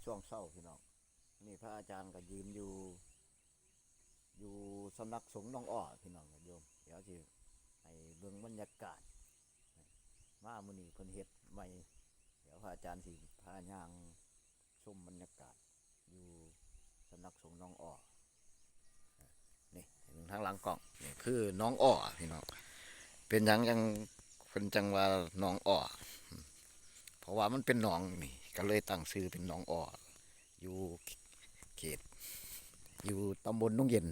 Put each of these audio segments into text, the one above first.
ຊ່ວງເຊົ້າພີ່ນ້ອງ. ນີ້ພະອາຈານກໍຢືນຢູ່ ຢູ່ສຳນັກສົງໜອງອ້ອພີ່ນ້ອງໂຍມ. ດຽວຊິໃຫ້ເບິ່ງບັນຍາກາດ. ມາມື້ນີ້ເພິ່ນເຮັດໃໝ່. ດຽວພະອາຈານຊິພາຍ່າງຊົມບັນຍາກາດຢູ່ສຳນັກສົງໜອງອ້ອ. ນີ້ທາງຫຼັງກ້ອງ ນີ້ຄືໜອງອ້ພີ່ນ້ອງ. ເປັນຫຍັງຈັ່ງ ເພິ່ນຈັ່ງວ່າໜອງອ້? ເພາະວ່າມັນເປັນໜອງນີ້ ກໍເລີຍຕັ້ງຊື່ເປັນໜອງອ້. ຢູ່ເຂດ ຢູ່ຕຳບົນດົງເຢັນ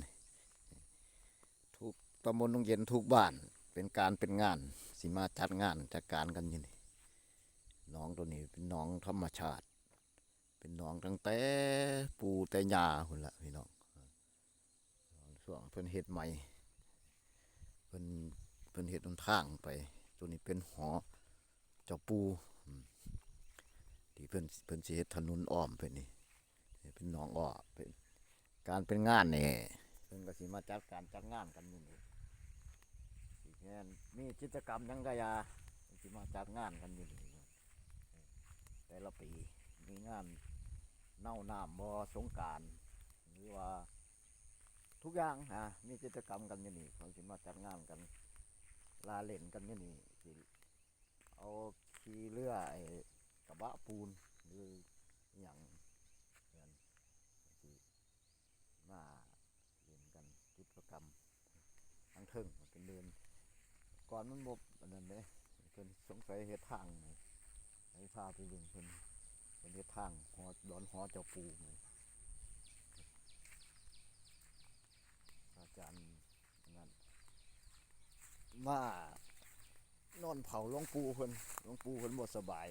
ທຸກຕຳບົນດົງເຢັນ ທຸກບ້ານ ເປັນການເປັນງານ ຊິມາຈັດງານຈັດການກັນຢູ່ນີ້. ໜອງໂຕນີ້ເປັນໜອງທຳມະຊາດ ເປັນໜອງຕັ້ງແຕ່ປູ່ແຕ່ຍ່າພຸ້ນລະພີ່ນ້ອງ. ຊ່ວງເພິ່ນເຮັດໃໝ່ ເພິ່ນ ເພິ່ນເຮັດຫົນທາງໄປ. ໂຕນີ້ເປັນຫໍເຈົ້າປູ່ ອືມ ທີ່ເພິ່ນ ເພິ່ນຊິເຮັດຖະໜົນອ້ອມໄປນີ້. ເປັນໜອງອ້ ເປັນການເປັນງານນີ້ ເພິ່ນກໍຊິມາຈັດການຈັດງານກັນຢູ່ນີ້. ຊິແມ່ນມີກິດຈະກຳຫຍັງກະຢ່າ ເພິ່ນຊິມາຈັດງານກັນຢູ່ນີ້. ແຕ່ລະປີມີງານເນົານ້ຳບໍ່ ສົງການ ຫຼືວ່າທຸກຢ່າງນະ ມີກິດຈະກຳກັນຢູ່ນີ້. ເຂົາຊິມາຈັດງານກັນ ລາເຫຼັ້ນກັນຢູ່ນີ້ ຊິເອົາຂີ່ເຮືອ ໄອ້ກະບະປູນ ຫຼືອີ່ຫຍັງ ເພິ່ນຊິມາ ເປັນການກິດຈະກຳທາງເທິງ ມັນເປັນເດີ່ນ ກ່ອນມັນບໍ່ອັນນັ້ນເດ້. ເພິ່ນສົງໄສເຮັດທາງໃຫ້ ໃຫ້ພາໄປເບິ່ງເພິ່ນ ເພິ່ນເຮັດທາງ ຫໍດອນຫໍເຈົ້າປູ່. ອາຈານນັ້ນ ມານອນເຝົ້າຫຼວງປູ່ເພິ່ນ ຫຼວງປູ່ເພິ່ນບໍ່ສະບາຍ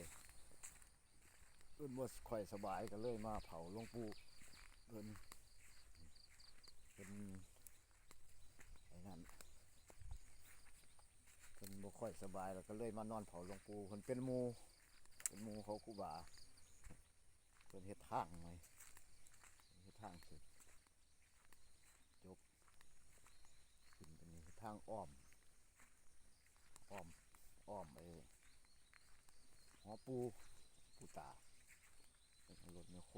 ເພິ່ນບໍ່ຄ່ອຍສະບາຍ ກໍເລີຍມາເຝົ້າຫຼວງປູ່ເພິ່ນ ເພິ່ນ ໄອ້ນັ້ນ ເພິ່ນບໍ່ຄ່ອຍສະບາຍ ແລ້ວກໍເລີຍມານອນເຝົ້າຫຼວງປູ່ເພິ່ນ ເປັນໝູ່ ເປັນໝູ່ເຂົາຄູບາ. ເພິ່ນເຮັດທາງໃໝ່ ເຮັດທາງຂຶ້ນ ຈົກ ຂຶ້ນໄປນີ້ ທາງອ້ອມ ອ້ອມ ອ້ອມໄອ້ຫໍປູ່ ປູ່ຕາ ລົດແມກໂຄ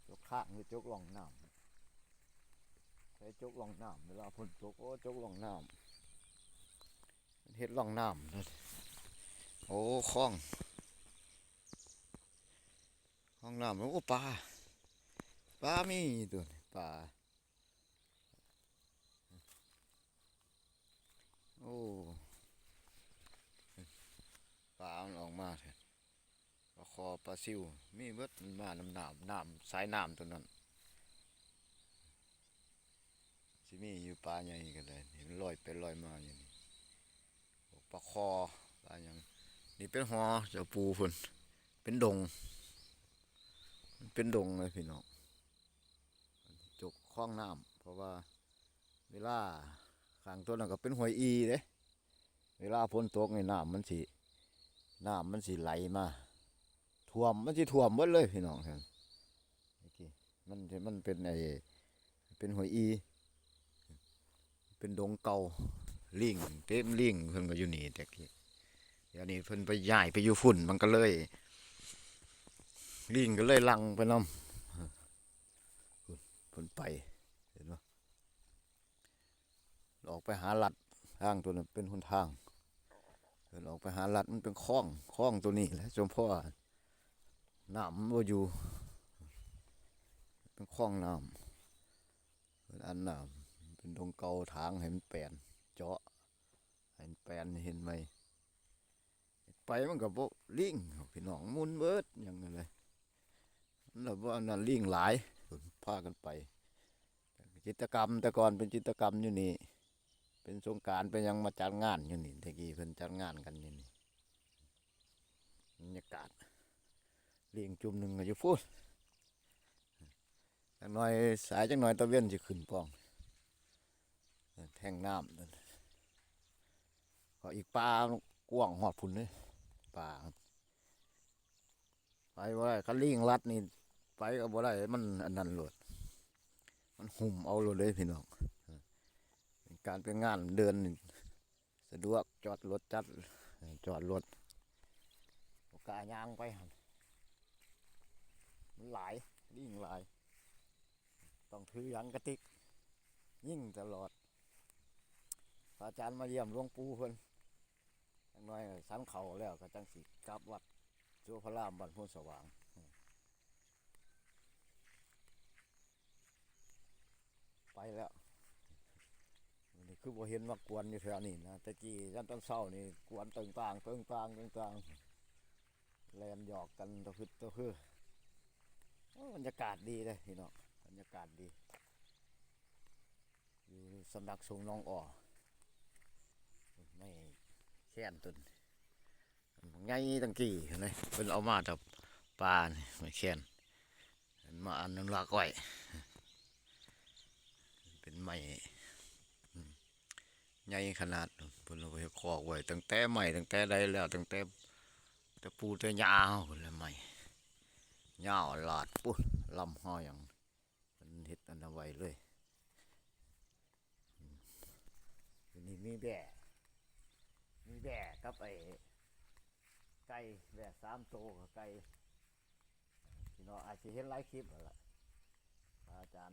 ຈົກຂ້າງ ຫຼື ຈົກລ່ອງນ້ຳ ໃຊ້ຈົກລ່ອງນ້ຳ ເວລາຝົນຕົກ ໂອ້ ຈົກລ່ອງນ້ຳ ເຮັດລ່ອງນ້ຳ. ໂອ້ ຄອງ ຄອງນ້ຳ ໂອ້ ປາ ປາມີຕົວນີ້ ປາ. ໂອ້ ປາມັນອອກມາແທ້ ປາຄໍ່ ປາຊິວ ມີເບິດ. ມັນມານຳນ້ຳ ນ້ຳ ສາຍນ້ຳຕົວນັ້ນ ຊິມີຢູ່ ປາໃຫຍ່ກໍໄດ້ ເຫັນລອຍໄປລອຍມາຢູ່ນີ້ ປາຄໍ່ ປາຫຍັງ. ນີ້ເປັນຫໍເຈົ້າປູ່ເພິ່ນ ເປັນດົງ ມັນເປັນດົງເລີຍພີ່ນ້ອງ. ຈົກຄອງນ້ຳ ເພາະວ່າເວລາ ຂ້າງຕົ້ນນັ້ນກໍເປັນຫ້ວຍອີ່ເດ້ ເວລາຝົນຕົກນີ້ ນ້ຳມັນຊິ ນ້ຳມັນຊິໄຫຼມາຖ້ວມ ມັນຊິຖ້ວມເບິດເລີຍພີ່ນ້ອງ. ແຕ່ກີ້ມັນ ມັນເປັນໄອ້ ເປັນຫ້ວຍອີ່ ເປັນດົງເກົ່າ ລີງ ເຕັມລີງເພິ່ນກໍຢູ່ນີ້ແຕ່ກີ້. ດຽວນີ້ເພິ່ນໄປ ຍ້າຍໄປຢູ່ພຸ້ນ ມັນກໍເລີຍ ລີງກໍເລີຍຫຼັ່ງໄປນຳ ເພິ່ນໄປ ເຫັນບໍ່? ອອກໄປຫາລັດ ທາງຕົວນັ້ນເປັນຫົນທາງ ເພິ່ນອອກໄປຫາລັດ ມັນເປັນຄອງ ຄອງຕົວນີ້ແຫຼະ ສົມພໍນ້ຳມັນບໍ່ຢູ່ ເປັນຄອງນ້ຳ ເພິ່ນອັນນ້ຳ ເປັນດົງເກົ່າ ຖາງໃຫ້ມັນແປນ ເຈາະໃຫ້ມັນແປນ ເຮັດໃໝ່. ໄປມັນກໍບໍ່ ລີງ ພີ່ນ້ອງ ໝຸ່ນເບິດຫຍັງນັ້ນແຫຼະ ມັນລະບໍ່ອັນນັ້ນ ລີງຫຼາຍ ເພິ່ນພາກັນໄປ. ກິດຈະກຳ ແຕ່ກ່ອນເປັນກິດຈະກຳຢູ່ນີ້ ເປັນສົງການເປັນຫຍັງ ມາຈັດງານຢູ່ນີ້ ແຕ່ກີ້ເພິ່ນຈັດງານກັນຢູ່ນີ້. ບັນຍາກາດ ລີງຈຸ່ມໜຶ່ງກໍຢູ່ພຸ້ນ ຈັກໜ່ອຍ ສາຍຈັກໜ່ອຍຕາເວັນຊິຂຶ້ນປ່ອງ ແທ່ງນ້ຳ ເພາະອີກປ່າກວ້າງຮອດພຸ້ນເດ້ ປ່າ ໄປບໍ່ໄດ້ ຄັນລີງລັດນີ້ໄປກໍບໍ່ໄດ້ ມັນອັນນັ້ນໂລດ ມັນຫຸ້ມເອົາໂລດເດ້ພີ່ນ້ອງ. ເປັນການເປັນງານເດີ່ນນີ້ ສະດວກ ຈອດລົດ ຈັດ ເອີ ຈອດລົດ ບໍ່ກ້າຍ່າງໄປຫັ້ນ. ຫຼາຍ ລີງຫຼາຍ ຕ້ອງຖືຫຍັງກະຕິກ ຍິງຕະຫຼອດ. ພະອາຈານມາຢ້ຽມຫຼວງປູ່ເພິ່ນ ຈັກໜ້ອຍສັນເຂົ້າແລ້ວກໍຈັ່ງຊິກັບວັດໂສພາລາມບ້ານໂພນສະຫວ່າງ. ໄປແລ້ວ. ມື້ນີ້ຄືບໍ່ເຫັນມາກວນຢູ່ແຖວນີ້ນະ. ແຕ່ກີ້ຍາມຕອນເຊົ້ານີ້ກວນເຕີງຕ່າງ ເຕີງຕ່າງ ເຕີງຕ່າງ ແລ່ນຫຍອກກັນຕະພຶດຕະພຶ. ໂອ້ ບັນຍາກາດດີເດ້ພີ່ນ້ອງ ບັນຍາກາດດີ. ຢູ່ສຳນັກສົງໜອງອໍ ໄມ້ແຄນຕົ້ນໃຫຍ່ຕັ້ງກີ້ເລີຍ ເພິ່ນເອົາມາຈາກປ່ານີ້ ໄມ້ແຄນ ເພິ່ນມາອະນຸລັກໄວ້ ເປັນໄມ້ ອືມ ໃຫຍ່ຂະໜາດ. ເພິ່ນເອົາໄປຄອກໄວ້ຕັ້ງແຕ່ໄມ້ ຕັ້ງແຕ່ໃດແລ້ວ ຕັ້ງແຕ່ ແຕ່ປູ່ແຕ່ຍ່າເຮົາພຸ້ນແຫຼະ ໄມ້ຍາວຫຼາດ ປຸ້ນ ລຳຮາຫຍັງ ເພິ່ນເຮັດອັນນັ້ນໄວ້ເລີຍ. ອືມ ຢູ່ນີ້ມີແບ້ ມີແບ້ກັບໄອ້ໄກ່ ແບ້ສາມໂຕກັບໄກ່. ພີ່ນ້ອງອາດຊິເຫັນຫຼາຍຄລິບແລ້ວລະ ພະອາຈານ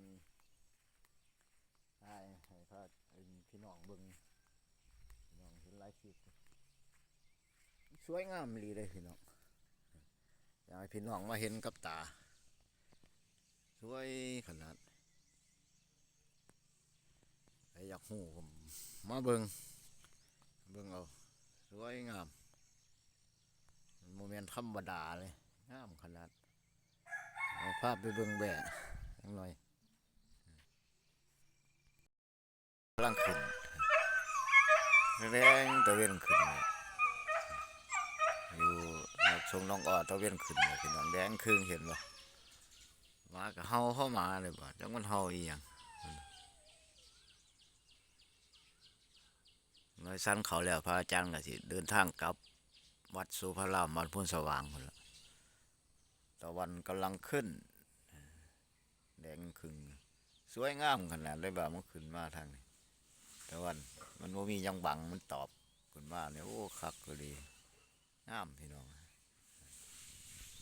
ຖ່າຍໃຫ້ພະ ເອີ້ນ ພີ່ນ້ອງເບິ່ງ ພີ່ນ້ອງເຫັນຫຼາຍຄລິບ. ສວຍງາມອີ່ຫຼີເດ້ພີ່ນ້ອງ ຢາກໃຫ້ພີ່ນ້ອງມາເຫັນກັບຕາ ສວຍຂະໜາດ. ໃຜຢາກຮູ້ກໍມາເບິ່ງ ເບິ່ງເອົາ ສວຍງາມ ມັນບໍ່ແມ່ນທຳມະດາເລີຍ ງາມຂະໜາດ. ເອົາພາໄປເບິ່ງແບ້ຈັກໜ່ອຍ. ກຳລັງຂຶ້ນ ແດງຕາເວັນຂຶ້ນ ຢູ່ສຳນັກສົງໜອງອໍຕາເວັນຂຶ້ນ ພີ່ນ້ອງ ແດງເຄິ່ງ ເຫັນບໍ່? ໝາກໍເຫົ່າເຂົ້າມາເລີຍບໍ່ ຈັກມັນເຫົ່າອີ່ຫຍັງ. ນ້ອຍສັນເຂົ້າແລ້ວ ພະອາຈານກໍຊິເດີນທາງກັບວັດໂສພາລາມ ບ້ານໂພນສະຫວ່າງພຸ້ນລະ. ຕາວັນກຳລັງຂຶ້ນ ແດງເຄິ່ງ ສວຍງາມຂະໜາດເລີຍ ວ່າມັນຂຶ້ນມາທາງນີ້ ຕາວັນ ມັນບໍ່ມີຫຍັງບັງ ມັນຕອບຂຶ້ນມານີ້ ໂອ້ ຄັກອີ່ຫຼີ ງາມພີ່ນ້ອງ.